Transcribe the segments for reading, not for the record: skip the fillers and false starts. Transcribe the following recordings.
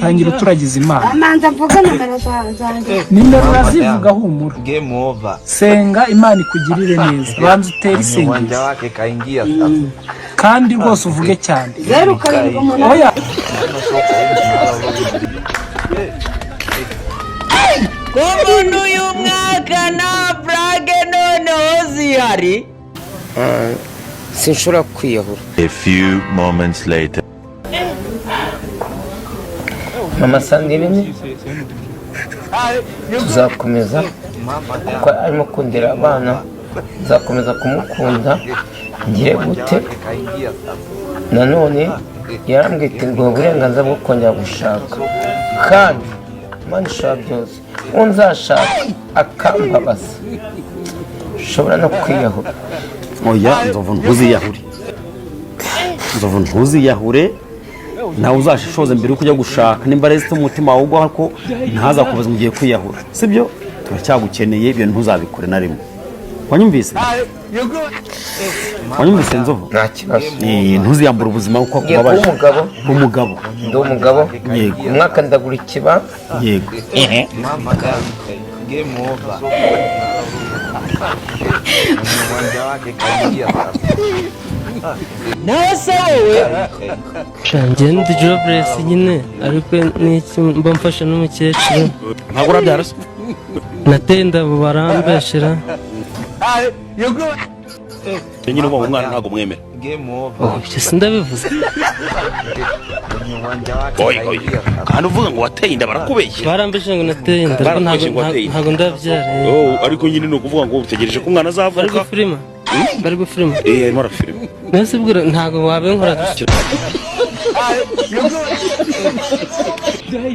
Tangira uturagiza Imana. Amanza mvuga nomero zanjye. Nimero urazivuga, humura. Game over. Senga Imana ikugirire neza, banza utere Uwanja isengesho wake kaingia sasa. Kandi rwose uvuge cyane. 078. Oya. Ko mbona uyu mwaka nta burage noneho zihari? Sinshobora kwiyahura. A few moments later. Mama Sandrine, tuzakomeza kuko arimo kundera abana, nzakomeza kumukunda ngire gute. Nanone yarambwiye ati ngo uburenganzira bwo kongera gushaka, kandi Imana ishobora byose, uwo nzashaka akambabaza ushobora no kwiyahura. Oya Nzovu, ntuziyahure. Nzovu, ntuziyahure. Nawe uzashishoze mbere yuko ujya gushaka, nimba ari umutima wawe ugwa ko ntazakubaza ngo ugiye kwiyahura, sibyo? Turacyagukeneye, ibyo ntuzabikore na rimwe. Wanyumvise? Wanyumvise, Nzovu? Nta kibazo. Ntuziyambure ubuzima kuko Ngiye kuba akubabaje. umugabo. Umugabo. Ndi umugabo. Yego. Umwaka ndagura ikibanza. Yego. Mama game over. Uwanja wake kaingia sasa. Nawe se wowe? Njye ndi jobless nyine, ariko n'iki, mba mfasha n'umukecuru. Ntabwo urabyara se? Nateye inda barambeshera. Nyine uba umwana ntabwo mwemera. Game over. Oh, ibyo sindabivuze. Uwanja wake Oyi oyi. kaingia sasa. Kandi uvuga ngo wateye inda, barakubeshya. Barambeshe ngo nateye inda, ariko ntabwo Barakubeshye ngo wateye inda. ntabwo ndabyara. Oh, ariko nyine ni ukuvuga ngo utegereje ko umwana Bari azavuka. gufilima, bari gufilima. Eh, arimo arafilima. Mbese bwira ntabwo wabinkora.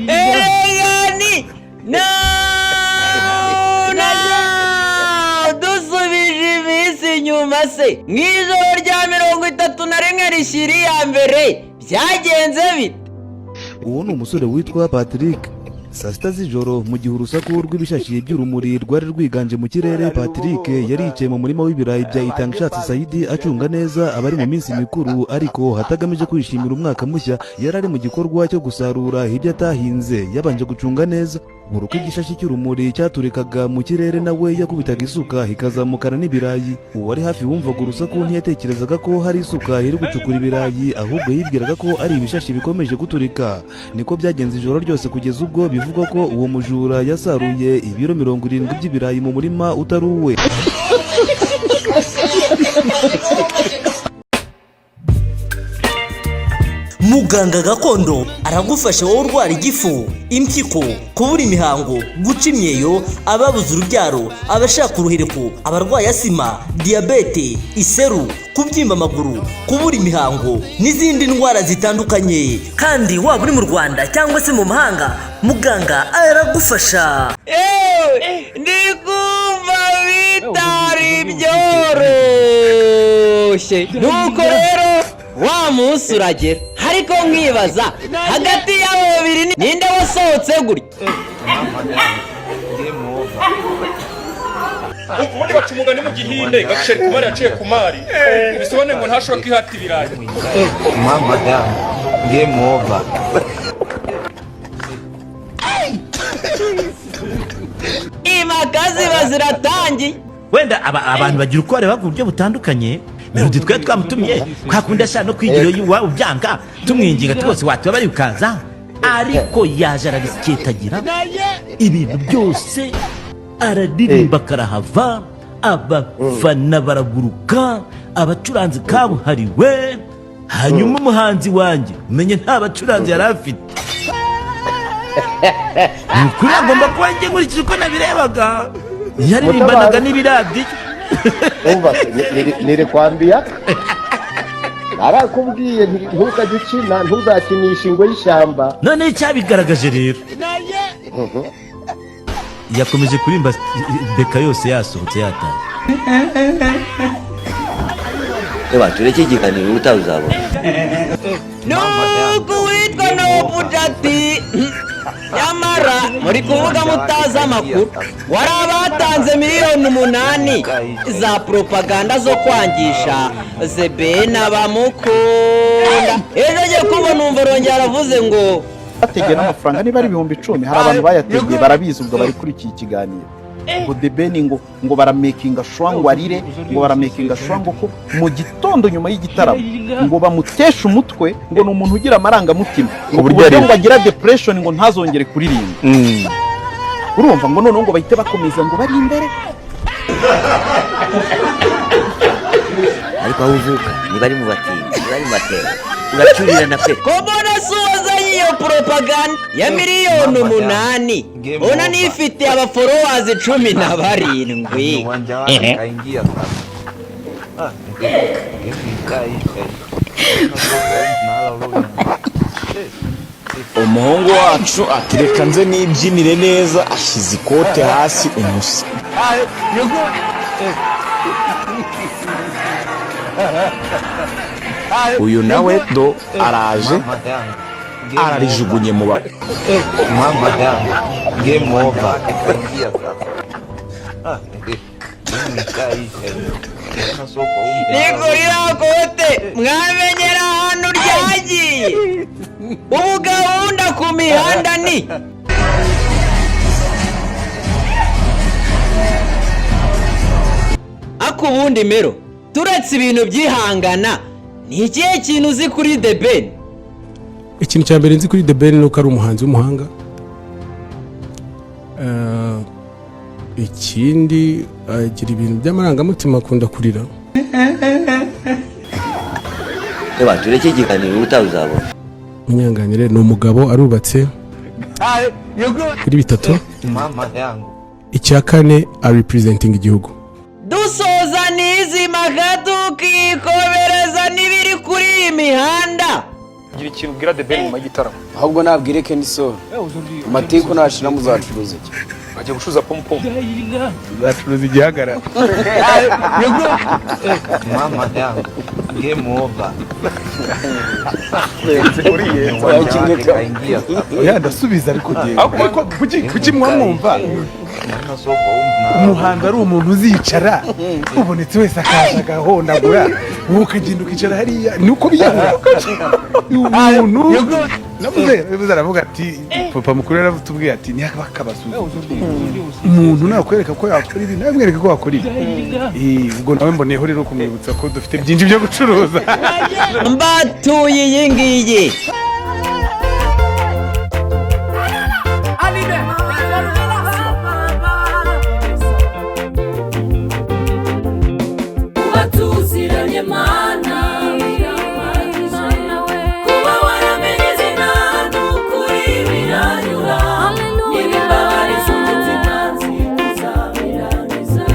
Ereyani na dusubije iminsi inyuma se, mu ijoro rya 31 rishyira iya mbere, byagenze bite? Uwo ni umusore witwa Patrick. Saa 6 z'ijoro, mu gihe urusaku rw'ibishashi by'urumuri rwari rwiganje mu kirere, Patrick yari yicaye mu murima w'ibirayi bya Itangishatse Sayidi, acunga neza abari mu minsi mikuru, ariko hatagamije kwishimira umwaka mushya. Yari ari mu gikorwa cyo gusarura ibyo atahinze. Yabanje gucunga neza. Buri uko igishashi cy'urumuri cyaturikaga mu kirere, nawe yakubitaga isuka ikazamukana n'ibirayi. Uwari hafi wumvaga urusaku ntiyatekerezaga ko hari isuka iri gucukura ibirayi, ahubwo yibwiraga ko ari ibishashi bikomeje guturika. Niko byagenze ijoro ryose, kugeza ubwo bivugwa ko uwo mujura yasaruye ibiro 70 by'ibirayi mu murima utari uwe. Muganga gakondo aragufasha wowe urwara igifu, impyiko, kubura imihango, guca imyeyo, ababuze urubyaro, abashaka uruhereko, abarwaye asima, diyabete, iseru, kubyimba amaguru, kubura imihango n'izindi ndwara zitandukanye. Kandi waba uri mu Rwanda cyangwa se mu mahanga, muganga aragufasha. Ndi kumva bitari byoroshye. Nuko rero wa munsi uragera, ariko nkibaza hagati y'abo babiri ninde wasohotse gutya? Game over. Ubundi baca umugani mu Gihinde, gaceri kumari yaciye ku mari, bisobanuye ngo ntashobora kwihata ibirayi. Mama game over. Impaka ziba ziratangiye. Wenda abantu bagira uko bareba ku buryo butandukanye. Melody twari twamutumiye kwa kundi ashaka no kwigira iwabo byanga, tumwinginga twose watuba bari ukaza, ariko yaje arabisiketagira ibintu byose, araririmba karahava, abafana baraguruka, abacuranzi kabuhariwe. Hanyuma umuhanzi wanjye umenye nta bacuranzi yari afite. Ni ukuri agomba kuba njye nkurikije uko nabirebaga yaririmbanaga n'ibiradiyo. Umva se, nirikwambia arakubwiye nti ntukajye ukina, ntuzakinishe ingwe y'ishyamba. Noneho icyabigaragaje rero, yakomeje kuririmba beka yose yasohotse yataye. Reba, tureke ikiganiro, ubutaha uzabona. Nuko uwitwa Nobuja ati: "Nyamara muri kuvuga mutazi amakuru, wari abatanze miliyoni 8 za propaganda zo kwangisha Zebena bamukunda." Ejo agiye kubona numva arongera aravuze ngo Bategeye n'amafaranga, niba ari 10,000, hari abantu bayategeye barabizi, ubwo bari kuri iki kiganiro, ngo The Ben ngo baramakinga sure ngo arire, ngo baramakinga sure ngo ko mu gitondo nyuma y'igitaramo ngo bamuteshe umutwe, ngo ni umuntu ugira amarangamutima, ngo ku buryo buryo arira. Ngo agira depression, ngo ntazongere kuririmba. Urumva, ngo noneho ngo bahite bakomeza ngo bari imbere. Ariko aho uvuka, niba ari mu Batindi, niba ari mu Batera, uracurirana pe. Ko mbona si uwazanye iyo propaganda ya miliyoni 8, ubona nifite abafollowers 17. Uwanja wake kaingia sasa. Umuhungu wacu ati: "Reka nze nibyinire neza." Ashyize ikote hasi umusa. Uyu nawe do araje ararijugunye mu ba Mama yangu, game over. Kaingia sasa. Niko ririya kote mwamenyera ahantu ryagiye. Ubu gahunda ku mihanda ni ako. Ubundi mero turetse ibintu byihangana, ni ikihe kintu uzi kuri The Ben? Ikintu cya mbere nzi kuri The Ben ni uko ari umuhanzi w'umuhanga. Ikindi agira ibintu by'amarangamutima, akunda kurira. Reba, tureke ikiganiro, ubutaha uzabona. Munyanganire, ni umugabo, arubatse kuri bitatu. Mama yangu. Icya kane, arepresentinga igihugu. Dusoza n'izi maka, tukikomereza n'ibiri kuri iyi mihanda. Gira ikintu ubwira The Ben nyuma y'igitaramo. Ahubwo nabwire Kenny Sol, amatiku nashira muzacuruza iki? Agiye gucuruza pompo. Uzacuruza igihagararo. Mama yangu, game over. Oya, ndasubiza ariko ngewe, ariko kuki mwamwumva umuhanzi ari umuntu uzicara, ubonetse wese akaza agahondagura, wowe ukagenda ukicara hariya, ni uko biyahura umuntu. Navuze aravuga ati papa mukuru yaratubwiye ati ntiyakabasuzuma umuntu, nakwereka ko yakora ibi, nawe mwereke ko wakora ibi. Ubwo nawe mboneyeho rero kumwibutsa ko dufite byinshi byo gucuruza. Mbatuye iyi ngiyi. Kuba tuziranye Mana birampagije, kuba waramenye izina ni ukuri biranyura, n'ibimbabariza umutima nzizabirangiza.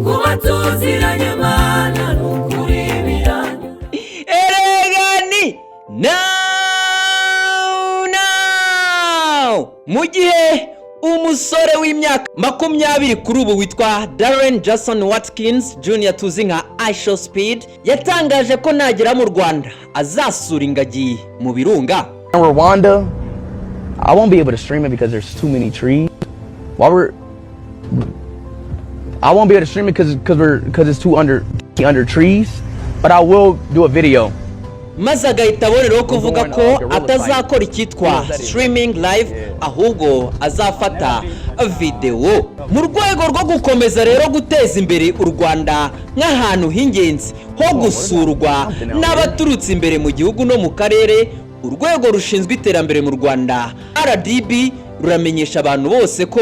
Kuba tuziranye Mana ni ukuri biranyura. Erega ni now now mu gihe umusore w'imyaka 20 kuri ubu witwa Darren Jason Watkins Jr tuzi nka IShowSpeed yatangaje ko nagera mu Rwanda azasura ingagi mu birunga. In Rwanda, I won't be able to stream it because there's too many trees. While we're, I won't be able to stream it because it's too under trees. But I will do a video. Maze agahita aboneraho kuvuga ko atazakora icyitwa streaming live, ahubwo azafata videwo. Mu rwego rwo gukomeza rero guteza imbere u Rwanda nk'ahantu h'ingenzi ho gusurwa n'abaturutse imbere mu gihugu no mu karere, urwego rushinzwe iterambere mu Rwanda RDB ruramenyesha abantu bose ko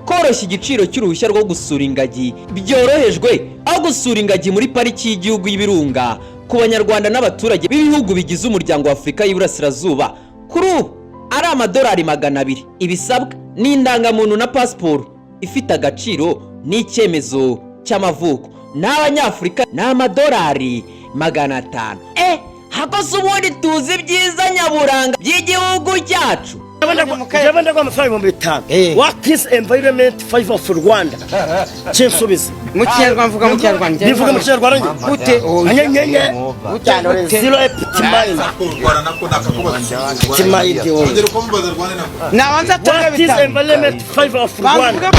koroshya igiciro cy'uruhushya rwo gusura ingagi byorohejwe, aho gusura ingagi muri Pariki y'Igihugu y'Ibirunga ku Banyarwanda n'abaturage b'ibihugu bigize Umuryango wa Afurika y'Iburasirazuba kuri ubu ari amadolari 200. Ibisabwa ni indangamuntu na pasiporo ifite agaciro n'icyemezo cy'amavuko, n'Abanyafurika ni amadolari 500. Hakoze ubundi tuzi ibyiza nyaburanga by'igihugu cyacu. Njyewe ndaguha amafaranga 5000. What is environment five of Rwanda? Kinsubiza. Mu Kinyarwanda, mvuga mu Kinyarwanda. Bivuga mu Kinyarwanda. Gute? Nyenyenye. Zero epitimayini. Epitimayini. Nabanza atange What is bitanu. environment five of Rwanda?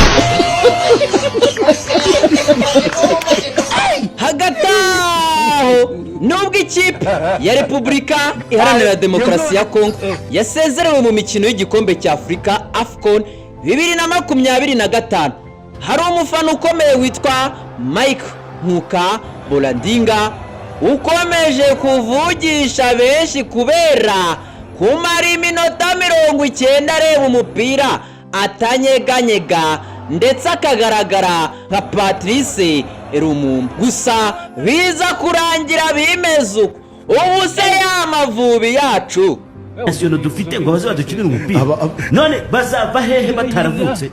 Hagati aho nubwo Nubwo ikipe ya Repubulika Iharanira Demokarasi ya Kongo yasezerewe mu mikino y'igikombe cya Afurika, AFCON 2025, hari umufana ukomeye witwa Mike Nkuka Bolandinga ukomeje kuvugisha benshi kubera kumara iminota 90 areba umupira atanyeganyega, ndetse akagaragara nka Patrice Lumumba. Gusa biza kurangira bimeze uko. Ubu se ya Mavubi yacu National dufite ngo baze badukinire umupira, none bazava hehe bataravutse?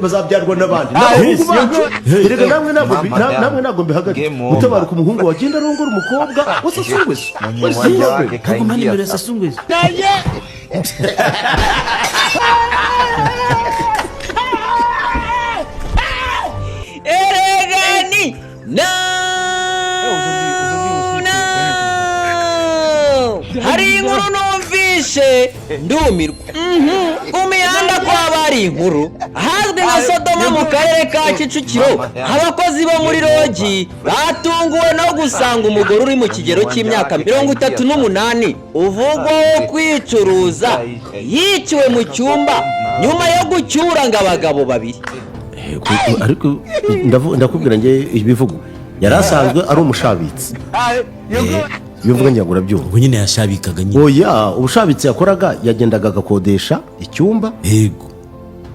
Bazabyarwa n'abandi, n'abahungu bacu. Erega namwe ntabwo namwe ntabwo mbihagaritse. Mutabaruka umuhungu wagenda arongora umukobwa wa Sasungweso. Ntabwo mpa nimero ya Sasungweso. Erega ni no no, hari inkuru numvishe ndumirwa. Ku mihanda ko haba hari inkuru. Ahazwi nka Sodoma mu karere ka Kicukiro, abakozi bo muri lodge batunguwe no gusanga umugore uri mu kigero cy'imyaka 38 uvugwaho kwicuruza yiciwe mu cyumba nyuma yo gucyura ngo abagabo babiri. Ariko ndakubwira njye, ibivugo yari asanzwe ari umushabitsi. Iyo uvuga ngira ngo urabyumva. Ubwo nyine yashabikaga nyine. Oya, ubushabitsi yakoraga, yagendaga agakodesha icyumba, yego,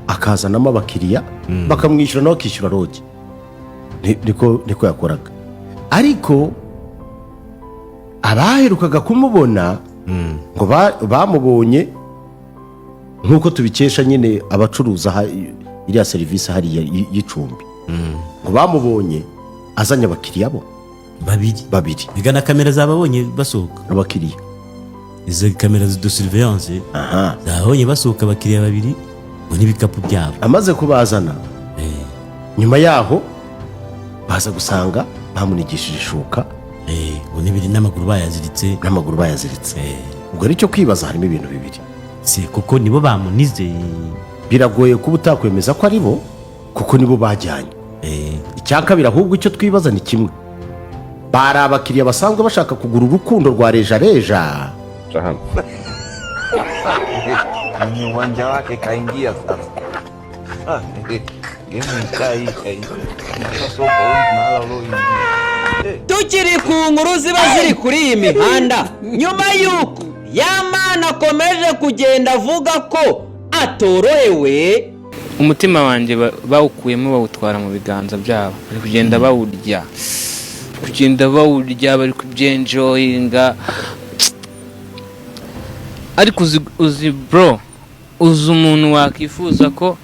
akazanamo abakiriya bakamwishyura, nawe akishyura lodge. Niko yakoraga. Ariko abaherukaga kumubona ngo bamubonye, nk'uko tubikesha nyine abacuruza iriya serivisi hariya y'icumbi, ngo bamubonye azanye abakiriya bo babiri. Babiri. Biga na kamera zababonye basohoka. Abakiriya. Izo kamera de surveillance zababonye basohoka, abakiriya babiri ngo n'ibikapu byabo. Amaze kubazana, nyuma yaho baza gusanga bamunigishije ishuka. Ngo n'ibiri n'amaguru bayaziritse. N'amaguru bayaziritse. Ubwo aricyo kwibaza, harimo ibintu bibiri. Si kuko nibo bamunize. Biragoye kuba utakwemeza ko ari bo, kuko nibo bajyanye. Icya kabiri, ahubwo icyo twibaza ni kimwe: bari abakiriya basanzwe bashaka kugura urukundo rwa reja reja? Mwenye uwanja wake kaingia sasa. Ah, game ishaisha hii. Sasa mahala uloingia. Tukiri ku nkuru ziba ziri kuri iyi mihanda, nyuma y'uko Yamana akomeje kugenda avuga ko atorohewe. Umutima wanjye bawukuyemo bawutwara mu biganza byabo, bari kugenda bawurya, kugenda bawurya, bari kubyenjoyinga. Ariko uzi bro, uzi umuntu wakwifuza ko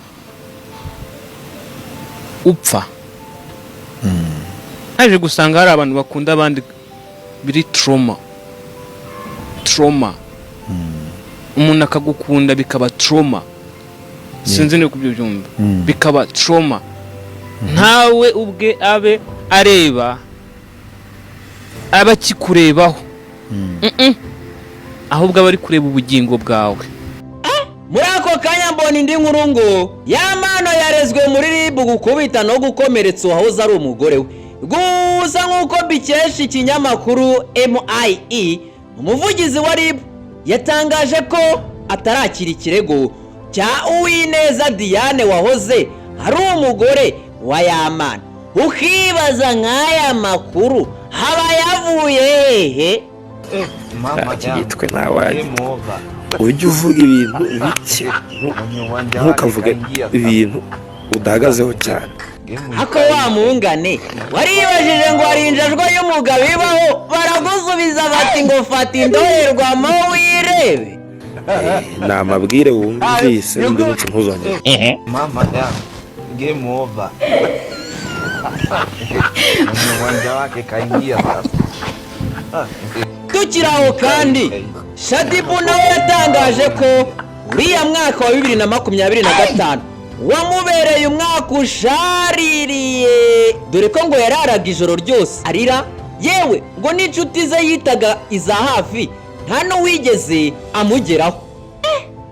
upfa? Naje gusanga hari abantu bakunda abandi biri trauma, trauma. Umuntu akagukunda bikaba trauma, sinzi niba kubyumva. Bikaba trauma, ntawe ubwe abe areba, aba akikurebaho. Ahubwo aba ari kureba ubugingo bwawe. Muri ako kanya mbona indi nkuru ngo Yamano yarezwe muri RIB gukubita no gukomeretsa uwahoze ari umugore we. Gusa nk'uko mbikesha ikinyamakuru MIE, umuvugizi wa RIB yatangaje ko atarakira ikirego cya Uwineza Diane wahoze ari umugore wa Yamano. Ukibaza nk'aya makuru haba yavuye hehe? Mama Gitwe nawe Game over. ujye uvuga ibintu bike, ntukavuge ibintu udahagazeho cyane. Ako wa mungane waribajije ngo hari injajwa y'umugabo ibaho, baragusubiza bati ngo fata indorerwamo wirebe. Ni amabwire wumvise, undi munsi ntuzongere. Mama yangu, game over. Mwenye uwanja wake kaingia sasa. Ah, Tukiri aho kandi, Shaddyboo nawe yatangaje ko uriya mwaka wa 2025 wamubereye umwaka ushaririye, dore ko ngo yararaga ijoro ryose arira, yewe ngo n'inshuti ze yitaga iza hafi nta n'uwigeze amugeraho.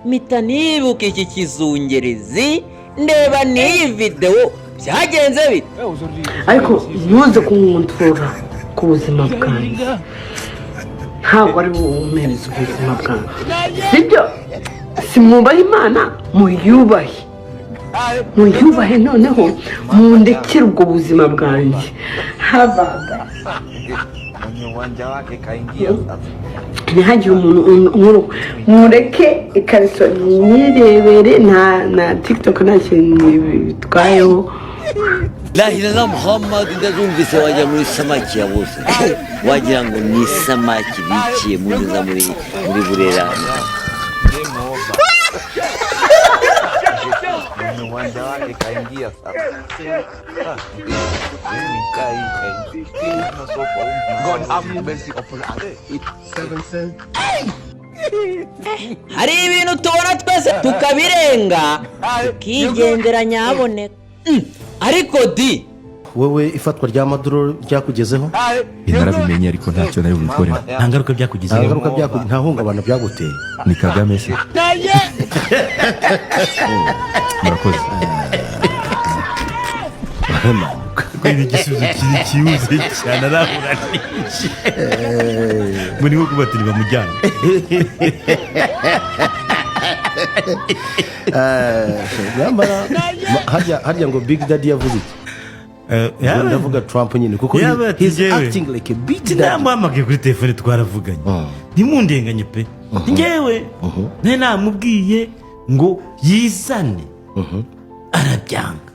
Mpita nibuka iki kizungerezi, ndeba n'iyi videwo byagenze bite. Ariko ntuze kunkontorora ku buzima bwanjye. Ntabwo ari wowe umpereza ubuzima bwanjye, sibyo? Si mwubahe Imana, muyubahe, muyubahe. Noneho mundekere ubwo buzima bwanjye habaga. Mwenye uwanja wake kaingia sasa. Ntihagire umuntu nkuru, mureke ikariso nyirebere. Nta na TikTok, nta kintu bitwayeho. Lahirana Muhammad, ndazumvise wajya muri samaki ya bose, wagira ngo ni isamaki biciye mu nza muri Burera. Game over. Mwenye uwanja wake kaingia sasa. God have mercy upon us. Hari ibintu tubona twese tukabirenga, tukigendera nyaboneka. Ariko di Wowe ifatwa rya Maduro ryakugezeho? Narabimenye, ariko ntacyo nari bubikoreho. Nta ngaruka byakugizeho? Nta ngaruka byakugizeho, nta hungabana byaguteye? Ni Kagame se? Murakoze. Kuko ibi igisubizo kiri cyihuse cyane, arahura n'iki ngo ni nko kubatiri bamujyana. Nyamara harya ngo Big Daddy yavuze iki? Ndavuga Trump nyine, kuko Yaba ati he's njyewe, acting like a big daddy. Namuhamagaye kuri telefone, twaravuganye, ntimundenganye pe. Njyewe nari namubwiye ngo yizane, arabyanga,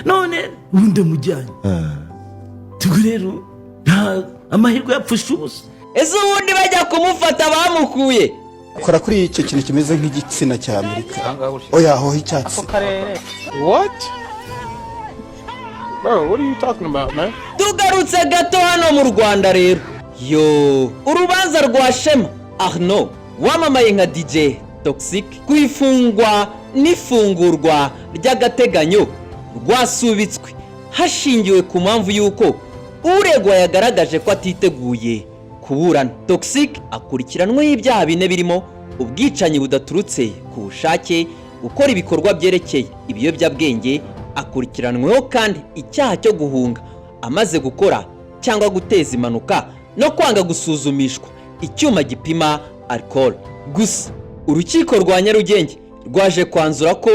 none ubu ndamujyanye. Ubwo rero nta amahirwe yapfusha ubusa. Ese ubundi bajya kumufata bamukuye Kora kuri icyo kintu kimeze nk'igitsina cya Amerika, oya, hoho icyatsi. What? Bro, what are you talking about, man? Tugarutse gato hano mu Rwanda rero, yo urubanza rwa Shema Arnaud wamamaye nka DJ Toxic ku ifungwa n'ifungurwa ry'agateganyo rwasubitswe hashingiwe ku mpamvu y'uko uregwa yagaragaje ko atiteguye kuburana. Toxic akurikiranweho ibyaha bine birimo ubwicanyi budaturutse ku bushake, gukora ibikorwa byerekeye ibiyobyabwenge. Akurikiranweho kandi icyaha cyo guhunga amaze gukora cyangwa guteza impanuka no kwanga gusuzumishwa icyuma gipima alcohol. Gusa urukiko rwa Nyarugenge rwaje kwanzura ko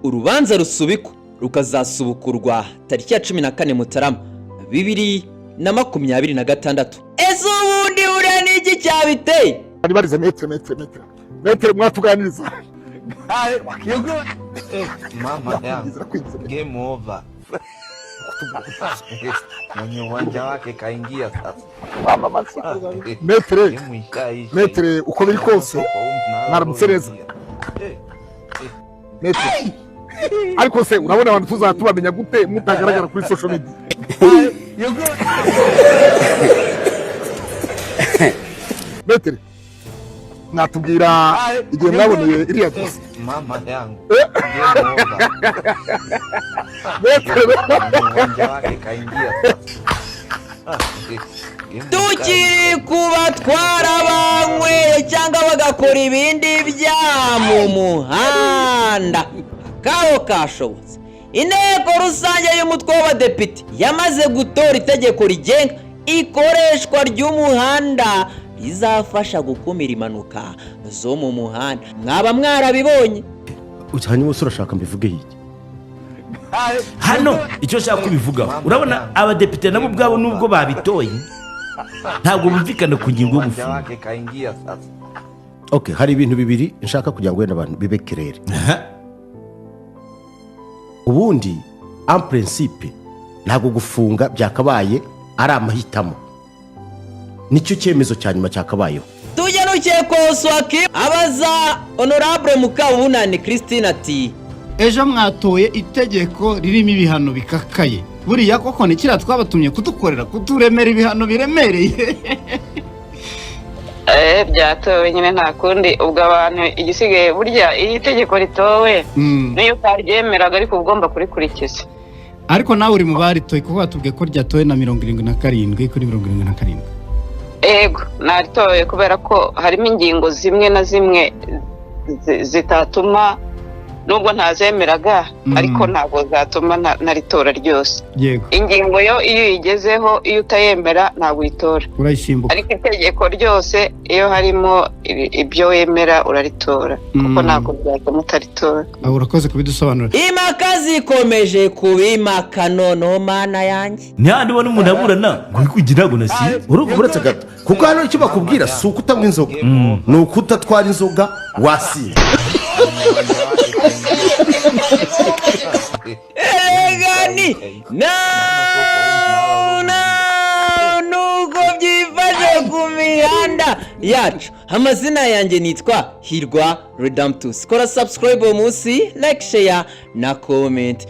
urubanza rusubikwa, rukazasubukurwa tariki ya 14 Mutarama 2026. Ese ubundi buriya ni iki cyabiteye? Bari barize maître, maître, maître, maître, mwatuganiriza. Mama yangu, game over. Mwenye uwanja wake kaingia sasa. Maître, maître, uko biri kose mwaramutse neza, maître. Ariko se urabona abantu tuzaba tubamenya gute mutagaragara kuri social media? Maître, mwatubwira igihe mwaboneye iriya dosiye? Mama yangu, game over. Maître. Mwenye uwanja wake kaingia sasa. Tukiri kubatwara banyweye cyangwa bagakora ibindi byaha mu muhanda, akaho kashobotse. Inteko rusange y'umutwe w'abadepite yamaze gutora itegeko rigenga ikoreshwa ry'umuhanda rizafasha gukumira impanuka zo mu muhanda. Mwaba mwarabibonye? Hanyuma se urashaka mbivuge iki? Hano icyo nshaka kubivugaho, urabona abadepite nabo ubwabo nubwo babitoye ntabwo bumvikana ku ngingo yo Uwanja gufunga. wake kaingia sasa. Okay, hari ibintu bibiri nshaka kugira ngo wenda abantu bibe clair. Ubundi en principe ntabwo gufunga byakabaye ari amahitamo, nicyo cyemezo cya nyuma cyakabayeho. Tugenukiye Koswaki abaza Honorable Mukabunani Christine ati: Ejo mwatoye itegeko ririmo ibihano bikakaye. Buriya koko ni kiriya twabatumye kudukorera, kuturemera ibihano biremereye? Byatowe nyine, nta kundi. Ubwo abantu igisigaye, burya iyo itegeko ritowe, niyo utaryemeraga ariko uba ugomba kurikurikiza. Ariko nawe uri mu baritoye, kuko batubwiye ko ryatowe na 77 kuri 77. Ego, naritoye kubera ko harimo ingingo zimwe na zimwe zitatuma Nubwo ntazemeraga, ariko ntabwo zatuma ntaritora ryose. Ingingo yo iyo uyigezeho, iyo utayemera ntabwo uyitora. Urayisimbuka. Ariko itegeko ryose iyo harimo ibyo wemera uraritora, kuko ntabwo byatuma utaritora. Aho urakoze kubidusobanurira. Impaka zikomeje kubimaka noneho, Mana yanjye. Ntihandi ubona umuntu aburana ngo wikugira ntabwo nasiye. Urumva, uretse gato, kuko hano icyo bakubwira si ukutanywa inzoga, ni ukudatwara inzoga wasinze. Erega ni na na nuko byifashe ku mihanda yacu. Amazina yanjye nitwa Hirwa Redamtus. Kora subscribe uwo munsi, like, share na comment.